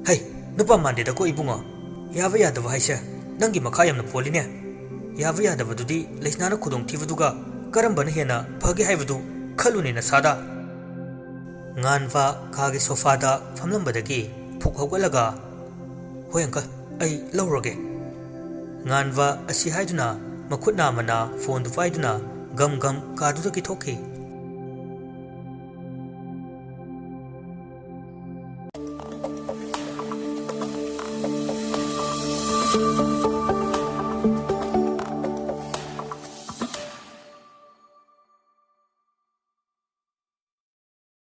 "ꯍꯩ, ꯅꯨꯄꯥ ꯃꯥꯟꯗꯦꯗꯀꯣ ꯏꯕꯨꯡꯉꯣ꯫ ꯌꯥꯕ ꯌꯥꯗꯕ ꯍꯥꯏꯁꯦ ꯅꯪꯒꯤ ꯃꯈꯥ ꯌꯥꯝꯅ ꯄꯣꯜꯂꯤꯅꯦ꯫ ꯌꯥꯕ ꯌꯥꯗꯕꯗꯨꯗꯤ ꯂꯩꯁꯅꯥꯅ ꯈꯨꯗꯣꯡꯊꯤꯕꯗꯨꯒ ꯀꯔꯝꯕꯅ ꯍꯦꯟꯅ ꯐꯒꯦ ꯍꯥꯏꯕꯗꯨ ꯈꯜꯂꯨꯅꯦ ꯅꯁꯥꯗ꯫" ꯉꯥꯟꯕ ꯀꯥꯒꯤ sofaꯗ ꯐꯝꯂꯝꯕꯗꯒꯤ ꯐꯨꯛ ꯍꯧꯒꯠꯂꯒ, "ꯍꯣꯏ ꯑꯪꯀꯜ, ꯑꯩ ꯂꯧꯔꯒꯦ꯫" ꯉꯥꯟꯕ ꯑꯁꯤ ꯍꯥꯏꯗꯨꯅ ꯃꯈꯨꯠ ꯅꯥꯝꯃꯅ phoneꯗꯨ ꯄꯥꯏꯗꯨꯅ ꯒꯝ ꯒꯝ ꯀꯥꯗꯨꯗꯒꯤ ꯊꯣꯛꯈꯤ꯫